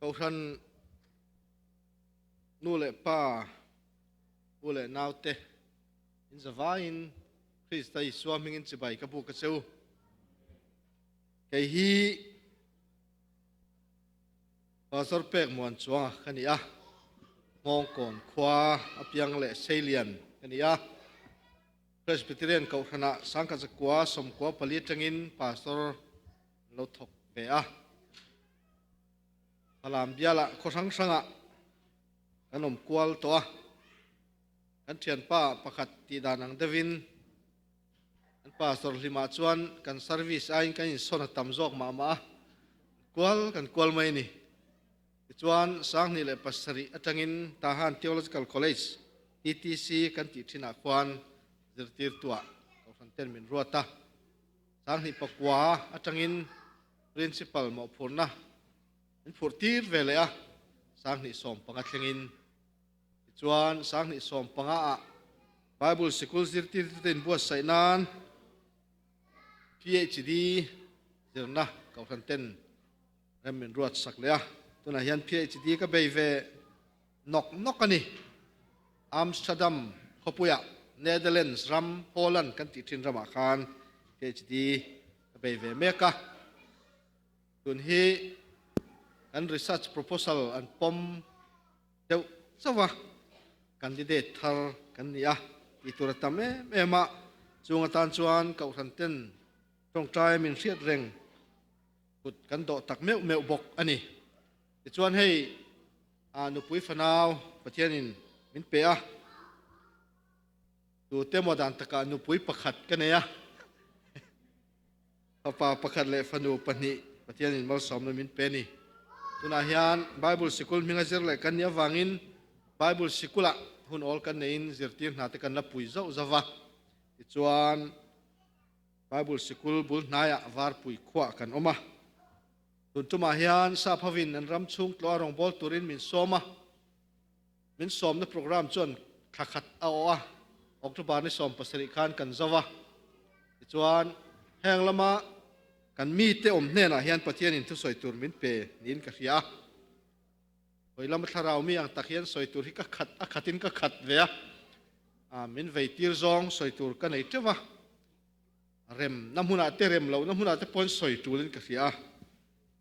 Kohhran nu leh pa, u leh naute in zavaiin Krista Isua hmingin chibai ka buk a che u. Kei hi Pastor pek muan chuanga ka ni a, Hmawngkawn khua apiang leh Seilian ka ni a. Presbyterian Kohhranah Sangkazakua 94 atangin Pastor an lo thawk ve a. Falam bialah khaw hrang hrangah kan awm kual tawh a. Kan thianpa pakhat tih dan ang deuhin an Pastor hlimah chuan kan service aiin kan insawn a tam zawk mah mah a, kual kan kual mai a ni. Tichuan, 2007 atangin Tahan Theological College, TTC, kan tih thinah khuan zirtirtuah Kohhran ten min ruat a. 2009 atangin Principal mawhphurhna min phurh tir ve leh a, 2015 thlengin. Tichuan, 2015 ah Bible Sikul zirtirtute inbuatsaih nan PhD zirna Kohhran ten Rem min ruat sak leh a, tunah hian PhD ka bei ve nawk nawk a ni. Amsterdam khawpuiah Netherlands ram Holland kan tih thin ramah khan PhD ka bei ve mek a. Tun hi kan research proposal an pawm deuh chauh a, candidate thar kan ni a tih tur a tam em em a, chung atan chuan Kohhran ten tawngtai min hriat reng Kut kan dawh tak meuh meuh bawk a ni. Tichuan hei a nupui fanau Pathianin min pe a, tute maw dan takah nupui pakhat ka nei a, fapa pakhat leh fanu pahnih Pathianin malsawmna min pe a ni. Tunah hian Bible sikul hminga zir leh kan nih avangin Bible sikulah hun awl kan neiin zirtir hna te kan la pui zauh zauh va. Tichuan. Bible sikul bul hnaiah varpui khuah kan awm a. Tun tumah hian sap hovin an ram chhung tlawh a rawngbâwl turin min sawm a. Min sawmna programme chuan thla khat a awh a, October ni 17 khan kan zo a. Tichuan, heng lama kan mite awm hnenah hian Pathianin thusawi tur min pe niin ka hria a. Hawi lama thlarau mi ang tak hian sawi tur hi ka khat a khatin ka khat ve a, min vei tir zawng sawi tur ka nei teuh a, rem na hmunah te rem lohna hmunah te pawhin sawi tulin ka hria a,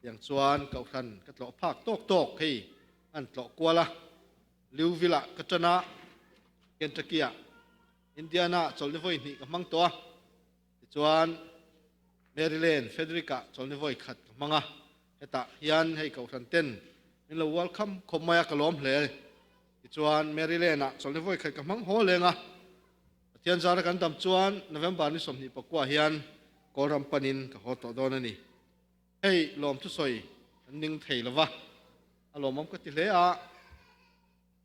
tiang chuan Kohhran ka tlawh phak tawk tawk hei an tlawh kual a, Louisville ah ka tan a, Kentucky ah, Indiana ah chawlhni vawi hnih ka hmang tawh a, tichuan Maryland, Frederick ah chawlhni vawi khat ka hmang a. Hetah hian hei Kohhran ten min lo welcome khawp mai a, ka lawm hle. Tichuan Maryland ah chawlhni vawi khat ka hmang haw leng a, Pathian zara kan dam chuan November ni 24 hian Kawlram panin ka haw tawh dawn a ni. Hei lawm thusawi kan ning thei lova, a lawmawm ka ti hle a,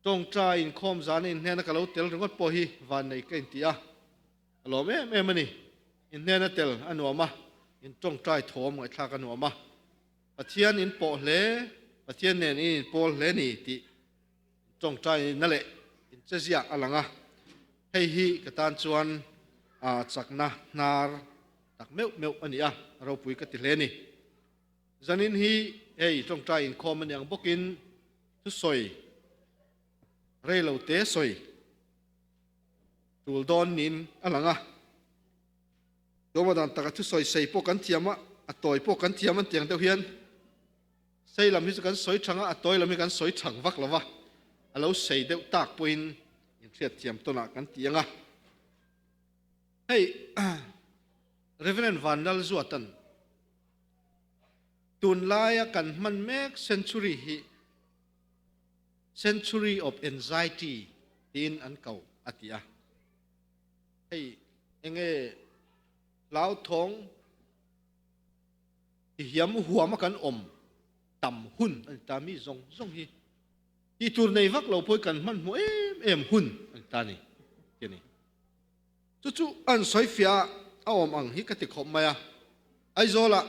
tawngtai inkhawm zana inhnena ka lo tel ringawt pawh hi vannei ka inti a, Ka lawm em em a ni. In hnena tel a nuam a, in tawngtai thawm ngaihthlak a nuam a. Pathian in pawh hle, Pathian nen in inpawl hle ni tih in tawngtai na leh in che ziah a lang a. Hei hi ka tan chuan chakna hnar tak meuh meuh a ni a, ropui ka ti hle ni. Zanin hi hei tawngtai inkhawm a ni ang bawkin thusawi rei lo te sawi. Tul dawn niin a lang a. Tuama dan taka thusawi sei pawh kan thiam a, a tawi pawh kan thiam an ti ang deuh hian sei lam hi chu kan sawi thang a, a tawi lam hi kan sawi thang vak lo va, a lo sei deuh tak pawhin inhriat thiam tawnah kan ti ang a. Hei Reverend Vanlalzuatan tunlaia kan hman mek century hi Century of Anxiety tiin an ko a ti a. Hei enge hlauthawng ti hiam huama kan awm tam hun a ni ta mi zawng zawng hi tih tur nei vak lo pawh kan hmanhmawh em em hun a ni ta ni ti a ni. Chu chu an sawi fiah a awm ang hi ka ti khawp mai a. Aizawlah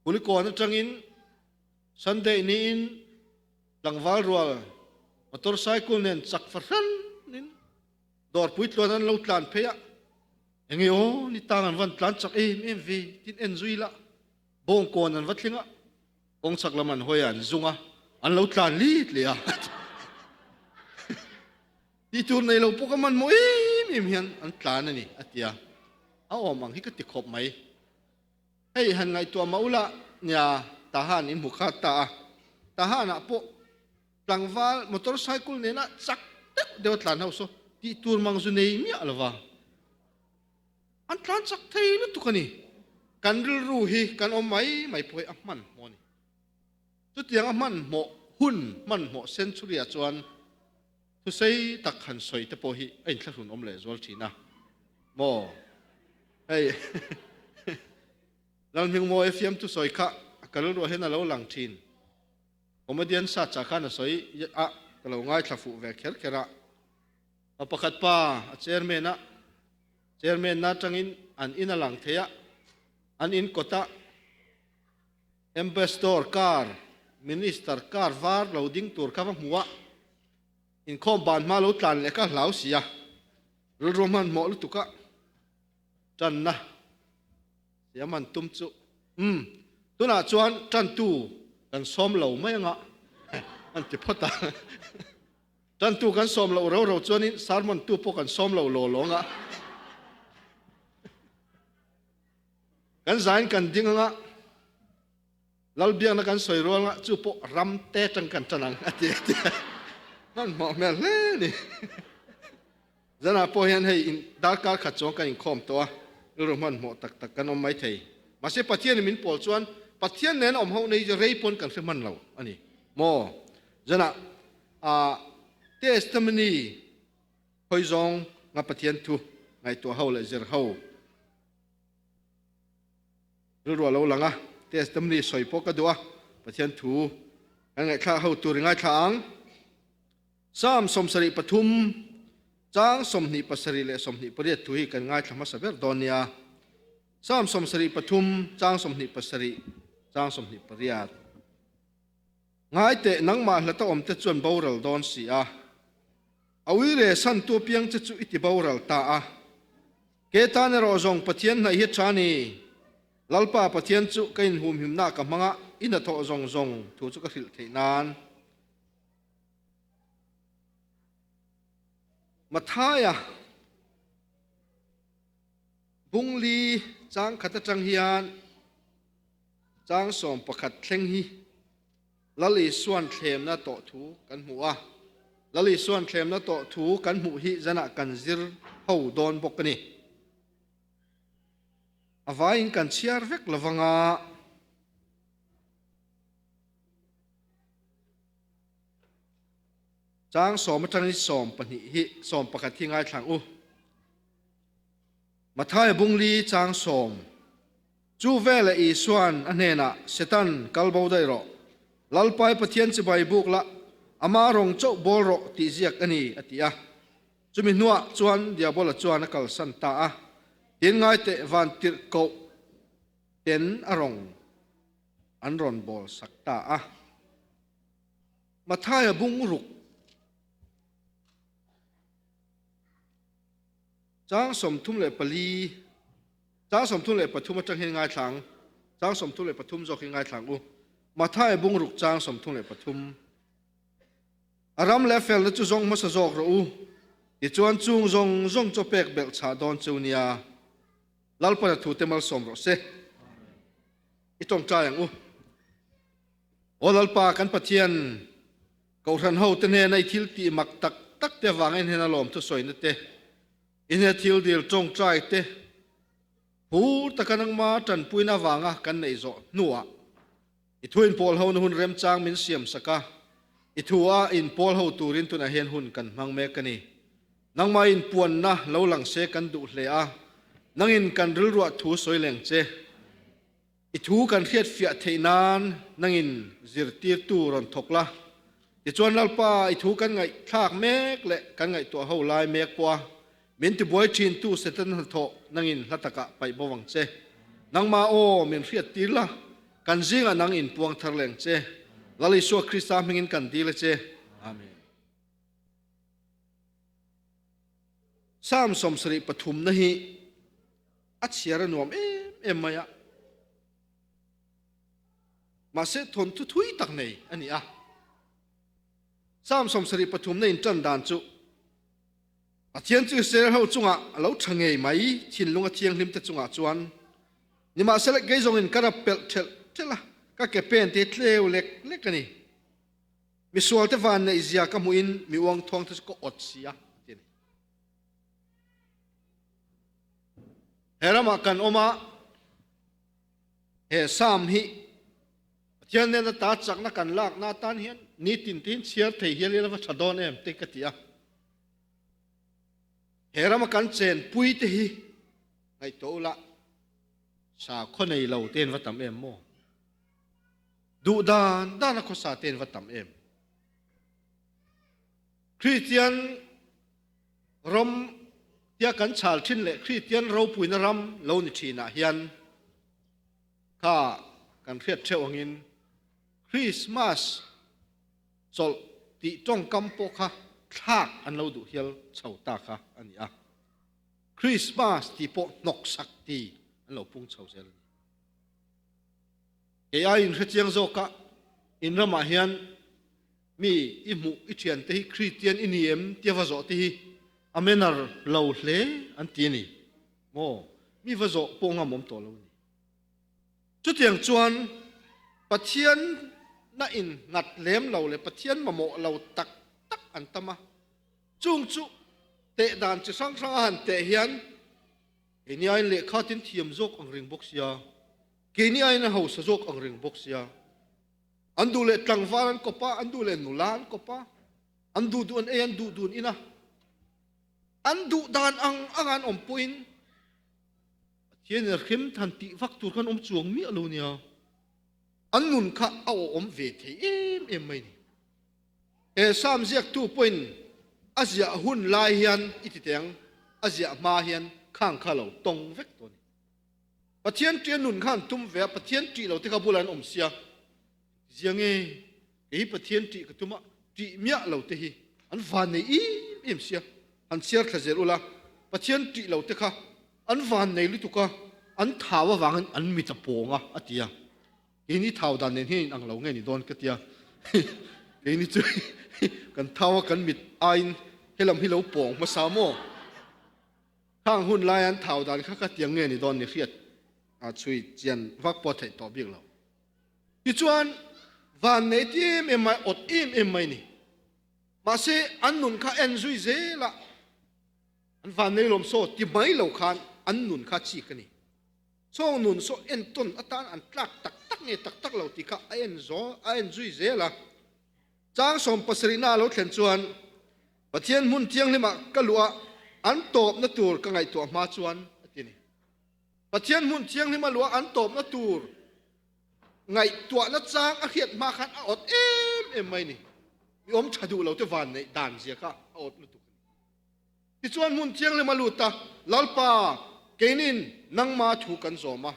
Kulikawn atangin Sunday niin tlangval rual motorcycle nen chak fahran in dawrpui tluan an lo tlan phei a, enge aw ni tang an van tlan chak em em ve tin en zui la, bawngkawn an va thleng a, kawng chak lam an hawi a an zung a. An lo tlan lit leh a. Tih tur nei lo pawh ka hmanhmawh em em hian an tlan a ni, a ti a. A awm ang hi ka ti khawp mai. Hei han ngaihtuah mah ula nia Tahan in hmu khat ta a. Tahanah pawh tlangval motorcycle nena chak deuh deuh a tlan ho saw tih tur mang zu nei miah lova an tlan chak thei lutuk a ni. Kan rilru hi kan awm mai mai pawh hi a hmanhmawh a ni. Chutiang a hmanhmawh hun hmanhmawh century ah chuan thusei tak han sawi te pawh hi a inthlahrun awm leh zual thin a maw? Hei Lalhmingmawia fiamthu sawi kha a kal ruah hian a lo lang thin. Comedian search ah khan a sawi a, ka lo ngaithla fuh ve kher kher a. Pa pakhat pa a chairman a, chairman na atangin an in a lang thei a, an in kawtah Ambassador car, Minister car var lo ding tur kha va hmu a, inkhawm ban hma lo tlan leh kha hlau si a, rilru hmanhmawh lutuk a tanna siam han tum chu umm tunah chuan tantu kan sawm lo mai anga an ti phawt a, tantu kan sawm loh rau rau chuanin sermon tu pawh kan sawm lo law law anga. Kan zain kan ding anga Lalbiakna kan sawi rual anga chu pawh ram te tang kan tan ang a ti a ti a. Hmanhmawh hmel hle a ni. Zanah pawh hian hei in darkar khat chuang kan inkhawm tawh a, rilru hmanhmawh tak tak kan awm mai thei. Mahse Pathianin min pawl chuan Pathian nen awm ho nei rei pawn kan hre hman lo a ni maw? Zanah ah testimony hawi zawng nga Pathian thu ngaihtuah ho leh zir ho Rilru a lo lang a, testimony sawi pawh ka duh a, Pathian thu kan ngaihthlak ho tur i ngaithla ang. Psalm 73, chang 27 leh 28 thu hi kan ngaithla hmasa ber dawn nia. Psalm 73, chang 27, chang 28. Ngai teh nangmah hlata awmte chuan boral dawn si a, a uire santu apiang che chu i ti boral ta a. Ke tan erawh zawng Pathian hnaih hi tha ni. Lalpa Pathian chu ka inhumhimna ka hmang a, i hnathawh zawng zawng thu chu ka hrilh theih nan. Mathaia Bungli chang khat atang hian chang 11 thleng hi Lal Isuan thlemna tawh thu kan hmu a. Lal Isuan thlemna tawh thu kan hmuh hi zanah kan zir ho dawn bawk a ni. A vaiin kan chhiar vek lovang a. Chang sawm atangin 12 hi 11 hi ngaithlang u. Mathaia Bungli chang sawm. Chu veleh Isua'n a hnenah, Setan, kal bo daih rawh. Lalpai Pathian chibai buk la, ama rawng chauh bawl rawh tih ziak a ni, a ti a. Chumi hnuah chuan Diabola chuan a kalsan ta a, Tin ngai teh van tirh koh ten a rawng an rawn bawl sak ta a. Mathaia bung ruk. Chang 34, chang 33 atang hian ngaithla ang. Chang 33 zawk hi ngaithla ang u. Matthai bungruk chang 33. A ram leh felna chu zawng hmasa zawk rawh u. Tichuan chung zawng zawng chaw pek belh chhah dawn cheu nia. Lalpan a thute malsawm rawh se. I tawngtai ang u. Aw Lalpa kan Pathian, Kohhran ho te hnena i thil tih mak tak tak te avangin hena lawmthu sawina te, i hne thil dil tawngtai te phur taka nangma tanpuina avanga kan neih zawh hnuah i thu inpawl hona hun remchang min siam sak a, i thu a inpawl ho turin tunah hian hun kan hmang mek a ni. Nangmah inpuanna lo lang se kan duh hle a, nangin kan rilruah thu sawi leng che. I thu kan hriat fiah theih nan nangin zirtirtu rawn thawk la. Tichuan Lalpa, i thu kan ngaihthlak mek leh kan ngaihtuah ho lai mek pawh a, min tibuai thintu Satan hnathawh nangin hla takah paih bo vang che. Nangmah aw, min hriattir la, kan zingah nang inpuang thar leng che. Lal Isua Krista hmingin kan dil a che. Amen. Psalm 73 na hi a chhiar a nuam em em mai a. Mahse thawnthu thui tak nei a ni a. Psalm 73 na inṭan dan chu Pathian chu Israel ho chungah a lo ṭha ngei mai, thinlung a thianghlim te chungah chuan. Nimahsela kei zawngin ka rap pelh ṭhelh ṭhelh a, ka ke pen te tleu lek lek a ni. Misual te van neih zia ka hmuhin mi uangthuang te chu ka awt si a, a ti a ni. He ramah kan awm a, he Psalm hi Pathian nena ta chakna kan lakna atan hian nitin tin chhiar thei hial ila va tha dawn em te ka ti a. He rama kan chenpui te hi ngaihtuah ula sakhaw nei lo te in va tam em maw? Duh dan dan a khawsa te in va tam em? Kristian ram tia kan chhal thin leh Kristian ropuina ram lo ni thinah hian Kha kan hriat theuh angin Krismas chawlh tih tawngkam pawh kha thlak an lo duh hial chho ta kha a ni a. Krismas tih pawh hnawksak ti an lo pung chho zel a ni. Kei aiin hrechiang zawka in ramah hian mi i hmuh i thiante hi Kristian i ni em tia va zawh te hi a manner lo hle an ti a ni maw? Mi va zawh pawh ngamawm tawh lo a ni. Chutiang chuan Pathian na in nghat lem lo leh Pathian mamawh lo tak tak an tam a, chung chu teh dan chi hrang hrang a han teh hian keini aiin lehkha tin thiam zawk ang reng bawk sia, keini aiin a hausa zawk ang reng bawk sia, an duh leh tlangval an kawp a, an duh leh nula an kawp a, an duh duh an ei, an duh dun in a, an duh dan ang ang an awm pawhin Pathian in a hrem than tih vak tur khan awm chuang miah lo nia. An nun kha a awm ve thei em em mai ni. He Psalm ziaktu pawhin a ziah hun lai hian i ti teng, a ziah hma hian khang kha lo tawng vek tawh a ni. Pathian ṭih a nun kha an tum ve a, Pathian ṭih lo te kha bulah an awm sia. Zia nge kei hi Pathian ṭih ka tum a, ṭih miah lo te hi an van nei em em sia. Han chhiar thla zel ula, Pathian ṭih lo te kha an van nei lutuk a, an thau avangin an mit a pawng a, a ti a. Keini thau dan nen hian inang lo nge ni dawn ka ti a. Keini chu kan thau a, kan mit aiin helam hi lo pawng hmasa maw? Khang hun lai an thau dan kha ka tiang nge ni dawn ni hriat a chhui chian vak pawh theih tawh bik lo. Tichuan, van nei ti em em mai, awt em em mai ni. Mahse, an nun kha en zui zel a, an van nei lawm saw ti mai lo khan an nun kha chik a ni. Chawng nun saw entawn atan an tlak tak tak nge tak tak lo tih kha a en zaw a en zui zel a. Chang 70 na a lo thlen chuan Pathian hmun thianghlimah ka luh a, an tawpna tur ka ngaihtuah hma chuan a ti a ni. Pathian hmun thianghlim a luh a, an tawpna tur ngaihtuahna chang a hriat hma khan a awt em em mai ni. Mi awm tha duh lo te van neih dan zia kha a awt lutuk a ni. Tichuan hmun thianghlim a lut a, Lalpa, keinin nangma thu kan zawm a.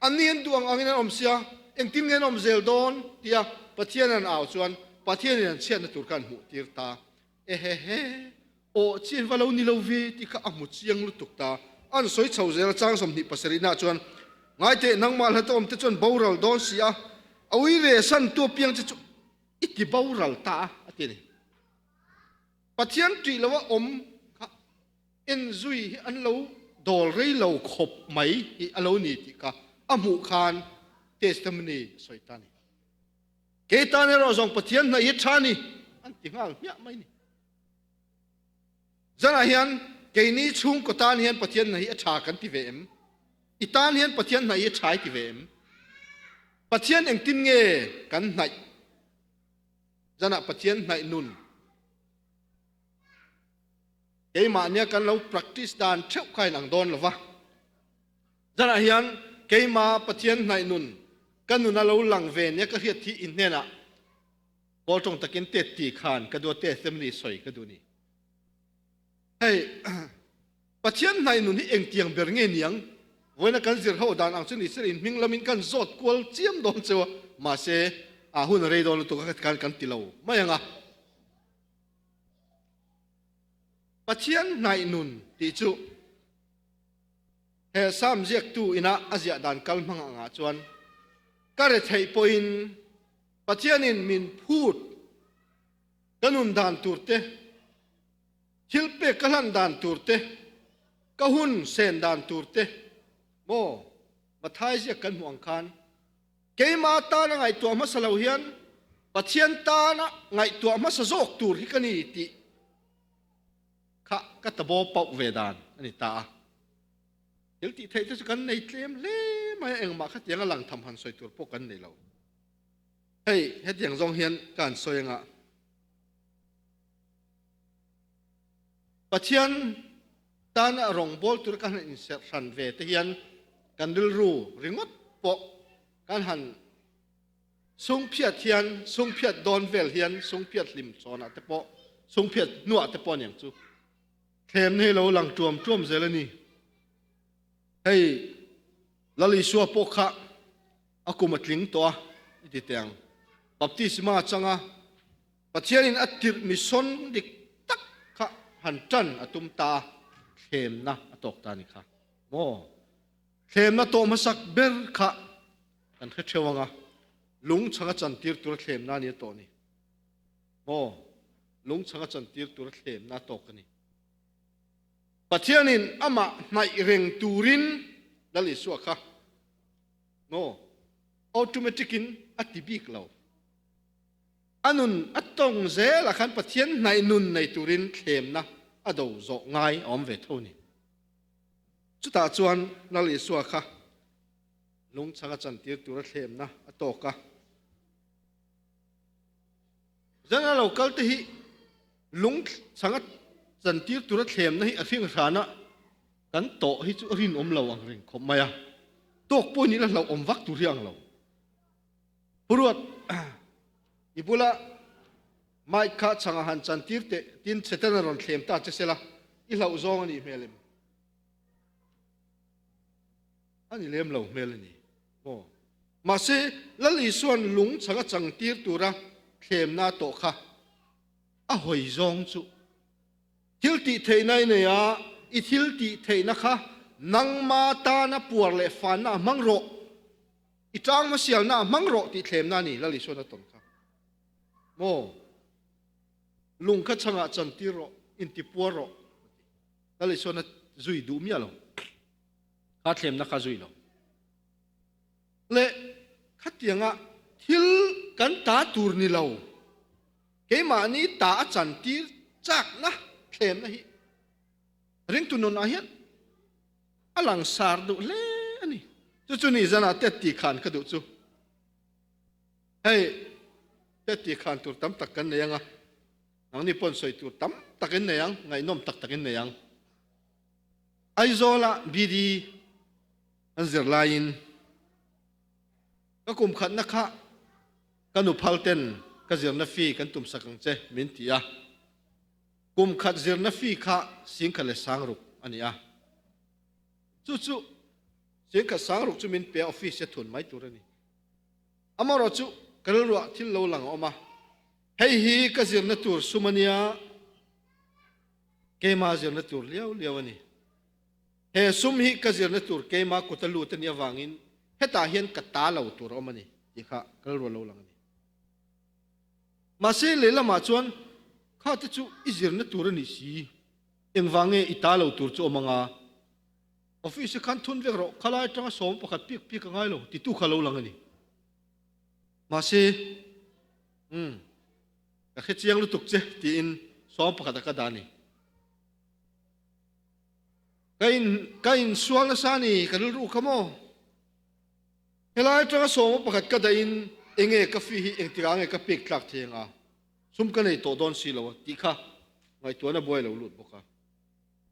Anni an duh ang angin an awm sia, engtin nge an awm zel dawn? tia Pathian an au chuan Pathianin an chhiatna tur kha an hmuh tir ta. Ehehe, aw chian va lo ni lo ve tih kha a hmu chiang lutuk ta. An sawi chho zel a, chang 27 nah chuan, Ngaiteh, nangmah hla tawm te chuan boral dawn si a, a ui ve san tu apiang che chu i ti boral ta a, a ti a ni. Pathian ṭih loa awm kha en zui hi an lo dawl rei lo khawp mai hi a lo ni tih kha a hmuh khan testimony a sawi ta a ni. Kei tan erawh zawng Pathian hnaih hi ṭha a ni an ti nghal hmiah mai a ni. Zanah hian keini chhungkaw tan hian Pathian hnaih hi a ṭha kan ti ve em? I tan hian Pathian hnaih hi a ṭha i ti ve em? Pathian engtin nge kan hnaih? Zanah Pathian hnaih nun keimahnia kan lo practice dan theuh kha inang dawn lo va. Zanah hian keima Pathian hnaih nun ka nun a lo lang ve nia ka hriat hi in hnenah Paul tawng takin tet ti khan ka duh a, testimony sawi ka duh ni. Hei Pathian hnaih nun hi engtiang ber nge niang? Vawiina kan zir ho dan ang chu ni sir in hming lamin kan zawt kual chiam dawn cheu a, mahse a hun a rei dawn lutuk a khan kan ti lo mai ang a. Pathian hnaih nun tih chu he Psalm ziaktu ina a ziah dan kal hmang angah chuan ka retheih pawhin Pathianin min phut. Ka nun dan tur te, thil pek ka hlan dan tur te, ka hun sen dan tur te, maw Mathai ziak kan hmuh ang khan keima tana ngaihtuah hmasa lo hian Pathian tana ngaihtuah hmasa zawk tur hi ka ni tih kha ka tabaw pauh ve dan a ni ta a. Thil tih theih te chu kan nei tlem hle mai a, engmah khatiang a lang tham han sawi tur pawh kan nei lo. Hei, hetiang zawng hian ka han sawi anga Pathian tana rawngbawl tur kan han inserh hran ve te hian kan rilru ringawt pawh kan han sungphiat hian sungphiat dawn vel hian sungphiat hlim chawnah te pawh sungphiat hnuah te pawh aniang chu Thlemna hi lo lang tuam tuam zel a ni. Hei Lal Isua pawh kha a kum a tling tawh a, i ti teh ang. Baptisma a chang a, Pathianin a tirh mission dik tak kha han tan a tum ta a, thlemna a tawk ta a ni kha. Maw? Thlemna tawh hmasak ber kha kan hre theuh ang a, lung chhanga chantir tura thlemna a ni a tawh ni. Maw? Lungchhanga chantir tura thlemna tawk a ni. Pathianin amah hnaih reng turin Lal Isua kha maw automatic in a ti bik lo. A nun a tawng zelah khan Pathian hnaih nun nei turin thlemna a do zawh ngai a awm ve tho ni. Chutah chuan Lal Isua kha lungchhanga chantir tura thlemna a tawk a. Zan a lo kal te hi lung changa chantir tura thlemna hi a hring hrana kan tawh hi chu a rinawm lo ang reng khawp mai a. Tawk pawh ni la hlauhawm vak tur hi ang lo. Puruat i bula mic kha changa han chantir teh tin Satan a rawn thlem ta che sela i hlauh zawng a nih hmel em? A ni lem lo hmel a ni maw? Mahse, Lal Isua'n lung chhang a changtir tura thlemna tawh kha a hawi zawng chu thil tih theihna i nei a, i thil tih theihna kha nangma tana puar leh fanna a hmang rawh, i tang hmasialna a hmang rawh tih thlemna a ni Lal Isua'n a tawn kha maw? Lung kha chhangah chantir rawh, intipuar rawh a ti. Lal Isua'n a zui duh miah lo. Kha thlemna kha zui lo. Le khatianga thil kan ta tur ni lo, keimahni ta a chantir chakna thlemna hi ringtu nunah hian a langsar duh hle a ni. Chu chu ni zanah tet ti khan ka duh chu. Hei tet ti khan tur tam tak kan nei anga, nangni pawn sawi tur tam tak in nei ang, ngaihnawm tak tak in nei ang. Aizawla BD an zir laiin ka kum khatna kha ka nu phal ten ka zirna fee kan tum sak ang che min ti a, kum khat zirna fee kha singkhat leh sangruk a ni a, chu chu singkhat sangruk chu min pe a office a thun mai tur a ni. Amaherawh chu ka rilruah thil lo lang a awm a, hei hi ka zirna tur sum a nia, Keima zirna tur liau liau a ni. He sum hi ka zirna tur keima kuta lut a nih avangin hetah hian ka ta lo tur a awm a ni tih kha ka rilru a lo lang a ni. Mahse lehlamah chuan kha te chu i zirna tur a nih si, engvang nge i ta lo tur chu awm anga office-a khan thun vek rawh, khalai atanga sawm pakhat pik pik a ngai lo titu kha a lo lang a ni. Mahse, umm. Ka hre chiang lutuk che tiin sawm pakhat a ka dah a ni. Ka in ka insual nasa a ni ka rilru kha maw. Helai atanga sawma pakhat ka dahin enge ka fee hi engtikah nge ka pek tlak thei anga sum ka nei tawh dawn si lo a tih kha ngaihtuahna buai lo lut bawk a.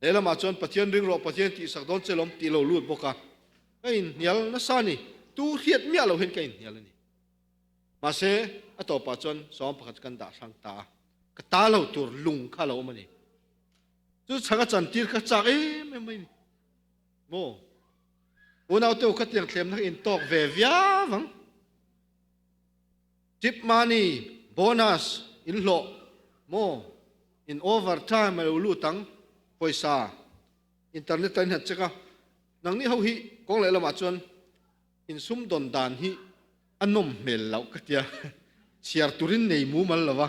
Lehlamah chuan Pathian ring rawh Pathian tihsak dawn che lawm tih lo lut bawk a. Ka inhnial nasa a ni. Tu hriat miah lo hian ka inhnial a ni. Mahse, a tawpah chuan sawm pakhat chu kan dah hrang ta a, ka ta lo tur lung kha a lo awm a ni. Chu chhang a chantir kha chak em em mai ni. Maw? Unau te u kha tiang thlemna kha in tawk ve viau ang. Tip money, bonus, in hlawh, maw? In overtime a lo lut ang, pawisa, internet a in han check a, nangni ho hi kawng lehlamah chuan Insumdawn dan hi a nawm hmel loh ka tia, chhiar turin nei mumal lo va.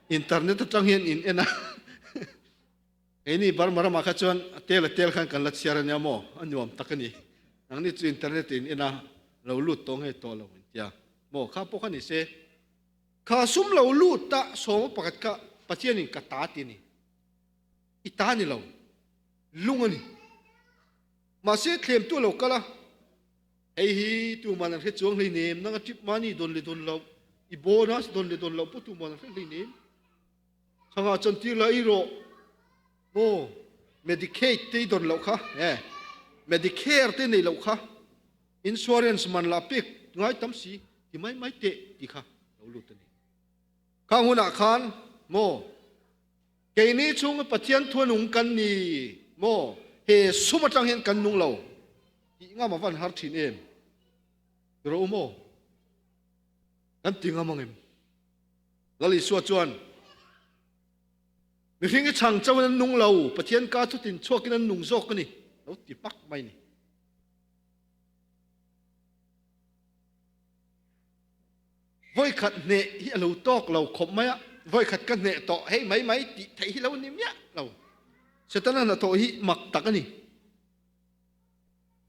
Internet atang hian in en a. Keini Burma ramah kha chuan a tel a tel khan kan la chhiar ania maw? A nuam tak a ni. Nangni chu internet in en a, lo lut tawh nge tawh lo in tia maw? Kha pawh kha ni se. Kha sum lo lut ta sawma pakhat kha Pathianin ka ta ti a ni. I ta ni lo. Lung a ni. Mahse thlemtu a lo kal a, hei hi tuman an hre chuang hleinem, nang a trip mahni dawn leh dawn loh, i bonus dawn leh dawn loh pawh tuman an hre hleinem. Chhangah chantir la i rawh maw? Medicaid te i dawn loh kha, e Medicare te nei loh kha, insurance man lah pek ngai tam si, ti mai mai teh ti kha lo lut a ni. Khang hunah khan maw keini chhunga Pathian thuanung kan ni maw he sum atang hian kan nung lo tih ngam a van har thin em? Ti rawh u maw? Kan ti ngam ang em? Lal Isua chuan, Mihring hi chhang chauhin an nung lo, Pathian ka chutin chhuakin an nung zawk a ni, lo ti hmak mai ni. Vawikhat hneh hi a lo tawk lo khawp mai a, vawikhat ka hneh tawh hei mai mai tih theih hi lo ni miah lo. Setana hnathawh hi mak tak a ni.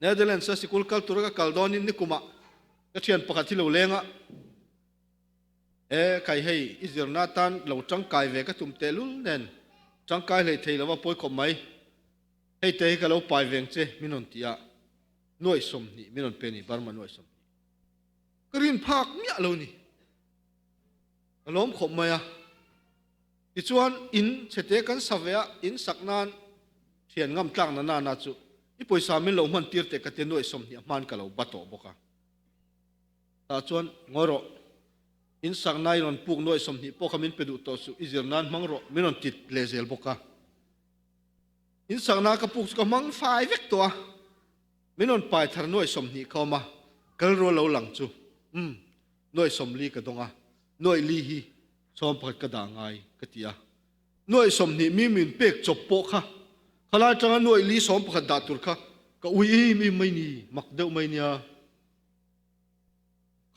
Netherlands-a sikul kal tura ka kal dawnin nikumah ka thian pakhat hi lo leng a, E kai hei i zirna atan lo tangkai ve ka tum tehlul nen tangkai hlei thei lova pawi khawp mai. Hei te hi ka lo pai veng che min rawn ti a, nuaih 20 min rawn pe ni Burma nuaih 20. Ka rin phak miah lo ni. Ka lawm khawp mai a. Tichuan in chhete kan sa ve a, in sak nan thian ngam tlak na nana chu i pawisa min lo hman tir teh ka ti nuaih 20 a hman ka lo ba tawh bawk a. Tah chuan ngawi rawh, in sak na i rawn puk nuaih 20 pawh kha min pe duh tawh suh, i zir nan hmang rawh min rawn tit leh zel bawk a. In sakna ka puk chu ka hmang fai vek tawh a, min rawn pai thar nuaih 20 kha awm a, kal rual lo lang chu umm nuaih 40 ka dawng a, nuaih li hi 11 ka dah ngai ka ti a, nuaih 20 mi min pek chawp pawh kha khalai atanga nuaih li 11 dah tur kha ka ui em em mai ni, mak deuh mai nia.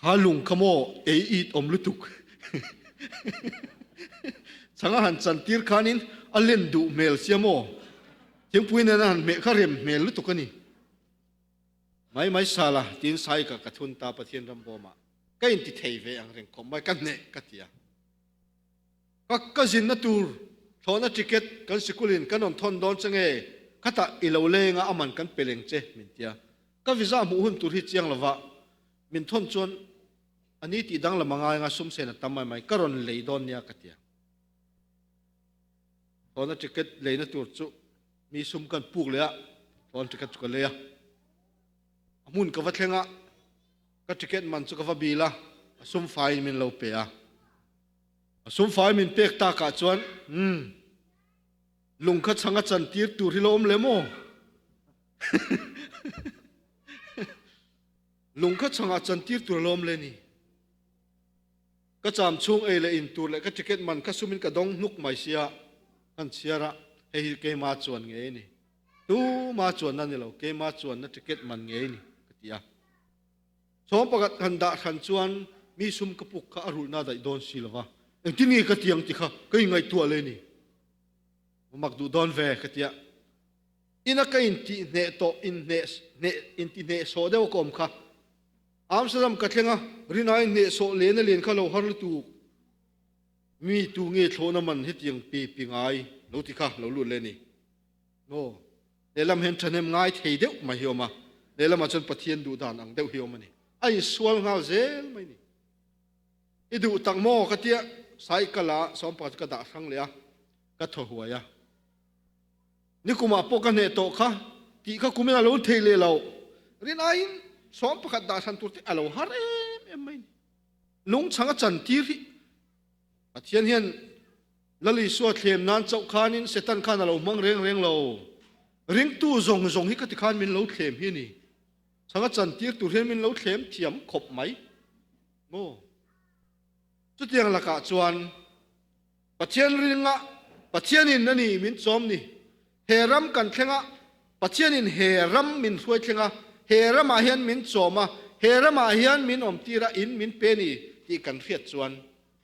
Kha lung kha maw ei it awm lutuk. Chhanga han chantir khanin a len duh hmel sia maw. Thingpui nena han hmeh kha rem hmel lutuk a ni. Mai mai sala tiin sai ka ka thun ta Pathian ram bawmah ka inti thei ve ang reng khawp mai ka hneh ka ti a. Ka ka zinna tur thlawhna ticket kan sikulin kan rawn thawn dawn che nge khatah i lo leng a aman kan pe leng che min tia. Ka visa hmuh hun tur hi chiang lova min thawn chuan a ni tih danglam a ngai anga sum sen a tam mai mai ka rawn lei dawn nia ka ti a. Thlawhna ticket leina tur chu mi sum kan puk leh a, thlawhna ticket chu ka lei a. A hmun ka va thleng a, ka ticket man chu ka va bil a, a sum faiin min lo pe a. A sum fai min pek takah chuan umm lung kha chhang a chantir tur hi lo awm leh maw? Lung kha chhangah chantir tur a lawm le ni. Ka cham chhung ei leh in tur leh ka ticket man kha sumin ka dawng hnuk mai sia kan chhiar a, hei hi keima chuan ngei ni. Tuma chuanna ni lo, keima chuanna ticket man ngei ni ka ti a. Chhawm pakhat han dah hran chuan mi sum ka puk kha a rulhna daih dawn si lo va, engtin nge ka ti ang ti kha ka inngaihtuah le ni. Mak duh dawn ve ka ti a. Ina ka intih hneh tawh inhneh hneh inti hnehsawh deuh a ka awm kha. Amsterdam ka thleng a, rinai hnehsawh len a len kha lo har lutuk. Mi tu nge thlawhna man hetiang pe pe ngai lo ti kha lo lut leh ni. Aw, lehlam hian thahnem ngai thei deuh mai hi awm a, lehlamah chuan Pathian duh dan ang deuh hi awm a ni. A insual nghal zel mai ni. I duh tak maw ka tia cycle ah sawmpa chu ka dah hrang leh a, ka thaw huai a. Nikumah pawh ka hneh tawh kha tih kha kumin a lo thei leh lo. Rin aiin 11 dah hran tur te a lo har em em mai ni. Lungchhang a chantir hi Pathian hian Lal Isua thlem nan chauh khanin Satan khan a lo hmang reng reng lo. Ringtu zawng zawng hi khati khan min lo thlem hi a ni. Chhang a chantir tur hian min lo thlem thiam khawp mai maw? Chutiang lakah chuan Pathian ringa Pathianin a ni min chawm ni. He ram kan thleng a, Pathianin he ram min hruai thleng a, he ramah hian min chawm a, he ramah hian min awmtir a, in min pe ni tih kan hriat chuan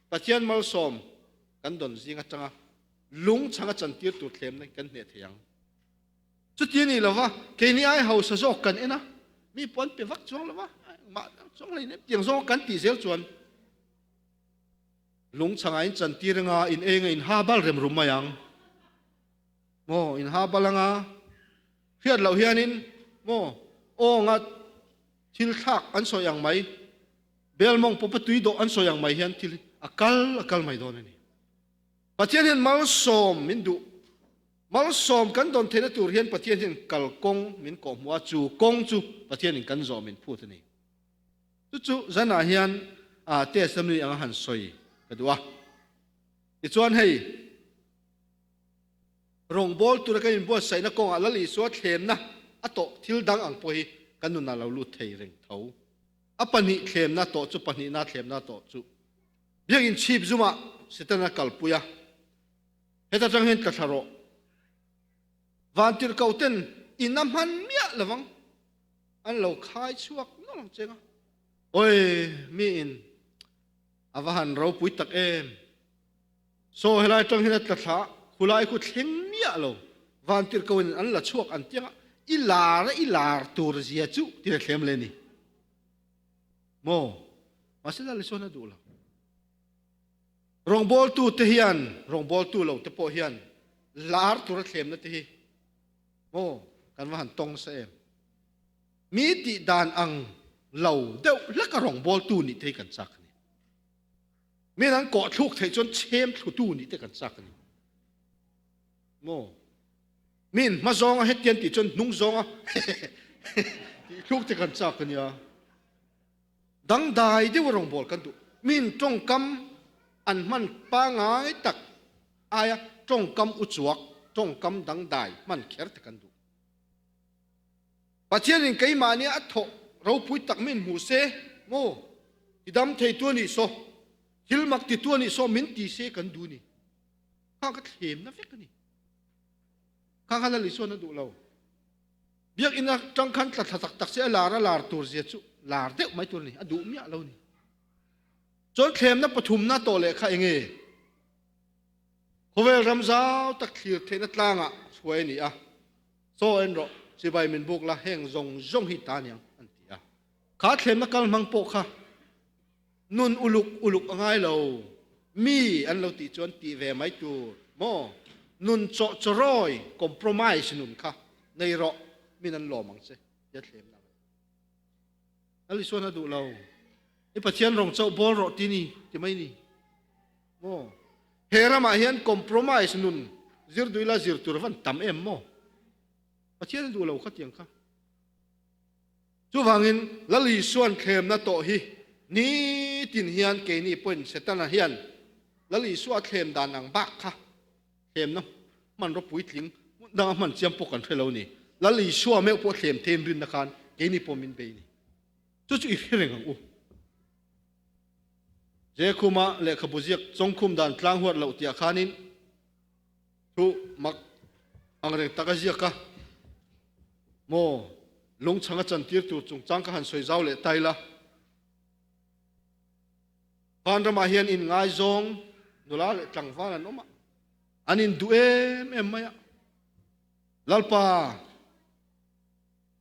Pathian malsawm. kan dawn zing atanga lung chhanga chantir tur thlemna hi kan hneh thei ang. Chuti a nih lova, keini ai hausa zawk kan en a, mi pawh an pe vak chuang lova, engmah chuang hlei nem tiang zawng kan tih zel chuan lung chhangah in chantir anga in ei anga in ha bal rem rum mai ang. Maw in ha bal anga hriat loh hianin maw awnga thil thlak an sawi ang mai, bel mawng pawpa tui dawh an sawi ang mai hian thil hi a kal a kal mai dawn a ni. Pathian hian malsawm min duh. Malsawm kan dawn theihna tur hian Pathian hian kalkawng min kawhhmuh a, chu kawng chu Pathianin kan zawh min phut a ni. Chu chu zanah hian testimony anga han sawi ka duh a. Tichuan hei Rawngbâwl tura kan inbuatsaihna kawngah Lal Isua thlemna a tawh thil dang ang pawh hi kan nunah lo lut thei reng tho. A pahnih thlemna tawh chu pahnihna thlemna tawh chu Biakinn chhip zumah Setana kalpui a, heta tang hian tla thla rawh. Vantirhkoh ten in a hman miah lovang an lo khai chhuak nawlh ang cheng a. Awi miin a va han ropui tak em! Saw helai tang hian a tla thla khulai khu thleng miah lo vantirhkoh in an la chhuak an tiang a, i lar a i lar tur zia chu ti le thlem le ni maw? Mahse Lal Isuan a duh lo. Rawngbawltu te hian rawngbawltu lo te pawh hian lar tur a thlemna te hi maw kan va han tawng sa em? Mi tih dan ang lo deuh hlek a rawngbawltu nih te hi kan chak a ni. Min an kawh thluk theih chuan chhem thlutu nih te kan chak a ni. Maw? Min hma zawnga hetian tih chuan hnung zawnga tih thluk te kan chak a nia. Dangdai deuh a rawngbâwl kan duh. Min tawngkam an hman pangngai tak aia tawngkam uchuak, tawngkam dangdai hman kher te kan duh. Pathianin keimahni a thawh ropui tak min hmu se maw? Ti dam theitu a nih saw, thil mak titu a nih saw min ti se kan duh ni. Kha ka thlemna vek a ni. Kha kha Lal Isuan a duh lo. Biakinn atang khan tla thla tak tak se a lar a lar tur zia chu lar deuh mai tur a ni. A duh miah lo ni. Chuan thlemna pathumna tawh leh kha enge? Khawvel ram zau tak thlir theihna tlangah chhuai a ni a. Chaw en rawh, chibai min buk la, heng zawng zawng hi ta aniang, an ti a. Kha thlemna kal hmang pawh kha nun uluk uluk a ngai lo, mi an lo tih chuan tih ve mai tur maw? Nun chawh chawrawi, compromise, nun kha nei rawh, min an lawm ang che, tia thlemna a ngai. Lal Isuan a duh lo, I Pathian rawng chauh bawl rawh ti ni, ti mai ni. Maw? He ramah hian compromise nun zir duh ila zir tur van tam em maw? Pathian a duh lo kha tiang kha. Chuvangin Lal Isuan thlemna tawh hi nitin hian keini pawhin Setana hian Lal Isua thlem dan ang bak kha thlemna hmanraw puitling hmun danga hman chiam pawh kan hre lo ni. Lal Isua meuh pawh thlem theiin rinna khan keini pawh min bei ni. Chu chu i hre reng ang u. Jekhuma lehkhabu ziak Chawngkhum dan tlang huat loh tihah khanin thu mak angreng tak a ziak a, Maw, lungchhang a chantir tur chungchang ka han sawi zau leh ta ila. Vanramah hian inngaizawng nula leh tlangval an awm a, an induh em em mai a. Lalpa,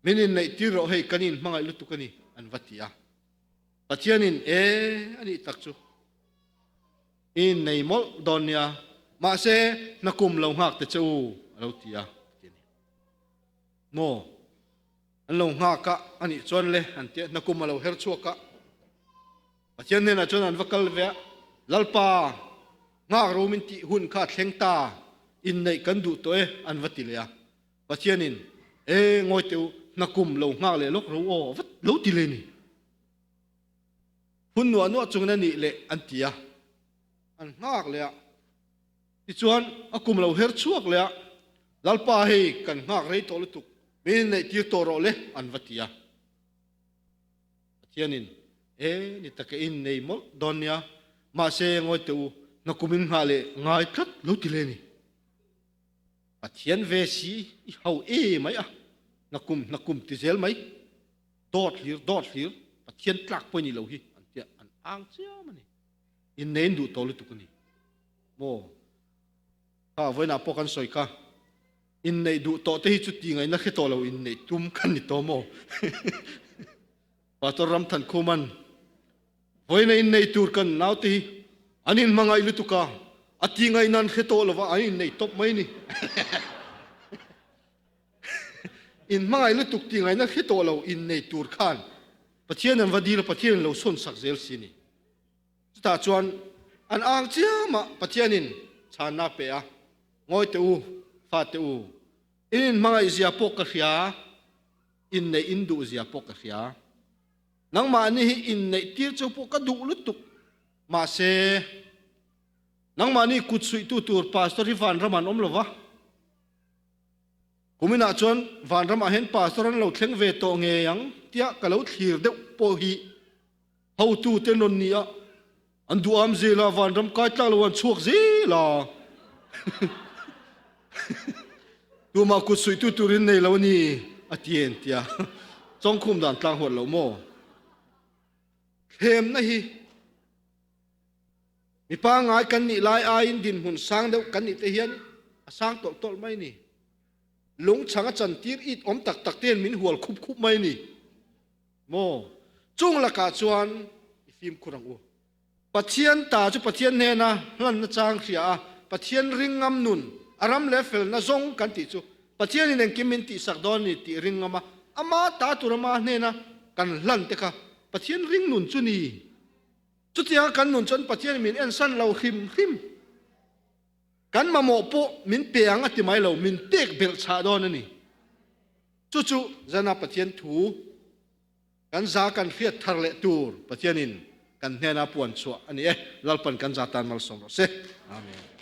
min inneihtir rawh hei kan inhmangaih lutuk a ni, an va ti a. Pathianin e a nih tak chu i nei mawlh dawn nia, mahse hna kum lo nghak te che u a lo ti a ti a ni. Maw an lo nghak a a nih chuan le an tia hna kum a lo her chhuak a, Pathian hnenah chuan an va kal ve a, Lalpa nghak ro min tih hun kha a thleng ta, inneih kan duh tawh e an va ti leh a. Pathianin, E, ngawi teh u, hna kum lo nghak leh lawk ro aw, vat lo ti le ni. Hun nuah nuah chungin a nih leh an ti a, an nghak leh a. Tichuan, a kum lo her chhuak leh a, Lalpa hei kan nghak rei tawh lutuk, min inneih tir tawh rawh le, an va ti a. Pathianin, E, ni taka innei mawlh dawn nia, mahse ngawi teh u, hna kum in nghah leh ngai tlat lo ti le ni. Pathian ve si i ho e mai a, hnakum hnakum ti zel mai, dawt hlir dawt hlir, Pathian tlak pawh i ni lo hi an tia an ang chiam a ni. Innein duh tawh lutuk a ni. Maw? Kha vawiinah pawh kan sawi kha. Inneih duh tawh te hi chu ti ngaihna hre tawh lo inneih tum kan ni tawh maw? Pastor Ramthan Khuman vawiina inneih tur kan naute hi an inhmangaih lutuk a, a ti ngaihna an hre tawh lova an inneih tawp mai ni. Inhmangaih lutuk ti ngaihna hre tawh lo inneih tur khan Pathian an va dil a, Pathian in lo sawn sak zel si ni. Chutah chuan an ang chiam a, Pathianin chhanna a pe a, Ngawi teh u, fate u, in inhmangaih zia pawh ka hria, inneih in duh zia pawh ka hria. Nangmahni hi inneih tir chu pawh ka duh lutuk, mahse nangmahni kut suihtu tur pastor hi vanram an awm lo va. Kuminah chuan vanramah hian pastor an lo thleng ve tawh ngei ang tia ka lo thlir deuh pawh hi Hotute nawn ni a, an duham zel a, vanram kai tlak lo an chhuak zel a. Tumah kut suihtu turin nei lo a ni, a ti en tia. Chawngkhum dan tlang huat lo maw? Thlemna hi mi pangngai kan nih lai aiin dinhmun sang deuh kan nih te hian a sang tawlh tawlh mai ni. Lungchang a chantir it awm tak tak te hian min hual khup khup mai ni. Maw? Chung lakah chuan i fimkhur ang u. Pathian ta chu Pathian hnena hlanna chang hria a, Pathian ring ngam nun, a ram leh felna zawng kan tih chu Pathianin engkim min tihsak dawn a ni tih ring ngam a, ama ta tur ama hnena kan hlan te kha Pathian ring nun chu ni. Chutianga kan nun chuan Pathianin min ensan lo hrim hrim. Kan mamawh pawh min pe ang a ti mai lo, min pek belh chhah dawn a ni. Chu chu zana Pathian thu kan za kan hriat thar leh tur Pathianin kan hnena puan chhuah a ni e. Lalpan kan za tan malsawm rawh se. Amen.